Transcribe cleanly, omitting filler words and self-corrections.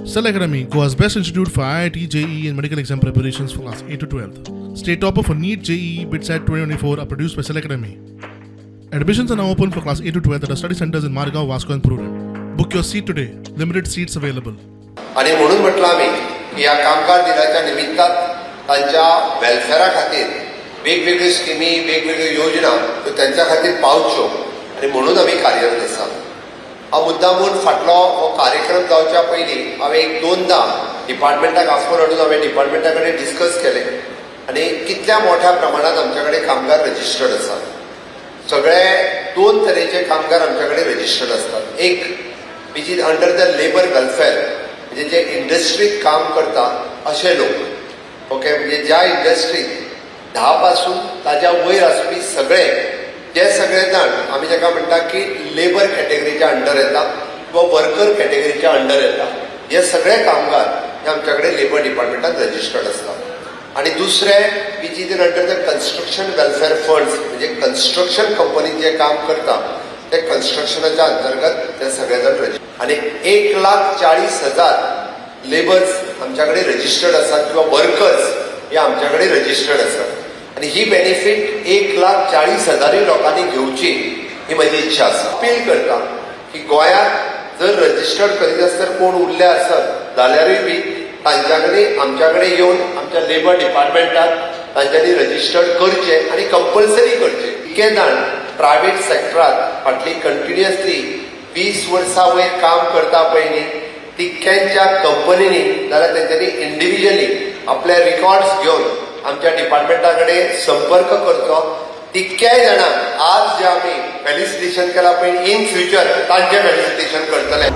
Cell Academy, Goa's best institute for IIT, JEE, and medical exam preparations for class 8 to 12. State topper for NEET, JEE, BITSAT 2024 are produced by Cell Academy. Admissions are now open for class 8 to 12 at our study centers in Margao, Vasco, and Prudent. Book your seat today. Limited seats available. आणि म्हणून म्हटलं आम्ही की ह्या कामगार दिनाच्या निमित्तान तांच्या वेलफेअरा खातीर वेगवेगळ्यो स्किमी, वेगवेगळ्यो योजना ह्यो तांच्या खातीर पावच्यो आनी म्हणून आमी कार्यरत आसा. हांव मुद्दामून फाटलो हो कार्यक्रम जावच्या पयलीं हांवें एक दोनदां डिपार्टमेंटाक आफोवन हाडून हांवें डिपार्टमेंटा कडेन डिस्कस केलें आनी कितल्या मोठ्या प्रमाणात आमच्या कडेन कामगार रजिस्टर्ड आसात. सगळे दोन तरेचे कामगार आमच्या कडेन रजिस्टर्ड आसतात. एक, which is under the labour welfare, म्हणजे जे इंडस्ट्रीत काम करता अशे लोक, ओके, म्हणजे ज्या इंडस्ट्रीत 10 पासून ताज्या वयर आसपी सगळे, जे सगळे जाण आमी ताका म्हणटा की लेबर कॅटेगरीच्या अंडर येता किंवा वर्कर कॅटेगरीच्या अंडर येता, हे सगळे कामगार हे आमच्या कडेन लेबर डिपार्टमेंटात रजिस्टर्ड आसतात. आणि दुसरे, which is under the construction welfare funds, म्हणजे कन्स्ट्रक्शन कंपनी जे काम करता ते कन्स्ट्रक्शनाच्या अंतर्गत ते सगळे जाण रजिस्टर. आणि 1,40,000 लेबर्स आमच्या कडेन रजिस्टर्ड आसात किंवा वर्कर्स हे आमच्या कडेन रजिस्टर्ड आसात आणि ही बेनिफीट 1,40,000ूय लोकांनी घेवची ही म्हजी इच्छा आसा. अपील करता की गोंयांत जर रजिस्टर्ड करीत आसत कोण उरले आसत जाल्यारूय बी तांच्या कडेन आमच्या कडेन येवन आमच्या लेबर डिपार्टमेंटात तांच्यांनी रजिस्टर्ड करचे आनी कंपल्सरी करचे. इतके जाण प्रायव्हेट सेक्टरात फाटली कंटिन्युअसली 20 वर्सां वयर काम करता पळय न्ही, तितक्यांच्या कंपनींनी जाल्यार तेंच्यांनी इंडिव्हिज्युअली आपले रिकॉर्ड्स घेवन आमच्या डिपार्टमेंटा कडेन संपर्क करचो. तितक्याय जाणांक आज जे आमी फेलिसिटेशन केलां पळय, इन फ्युचर तांचें फेलिसिटेशन करतले.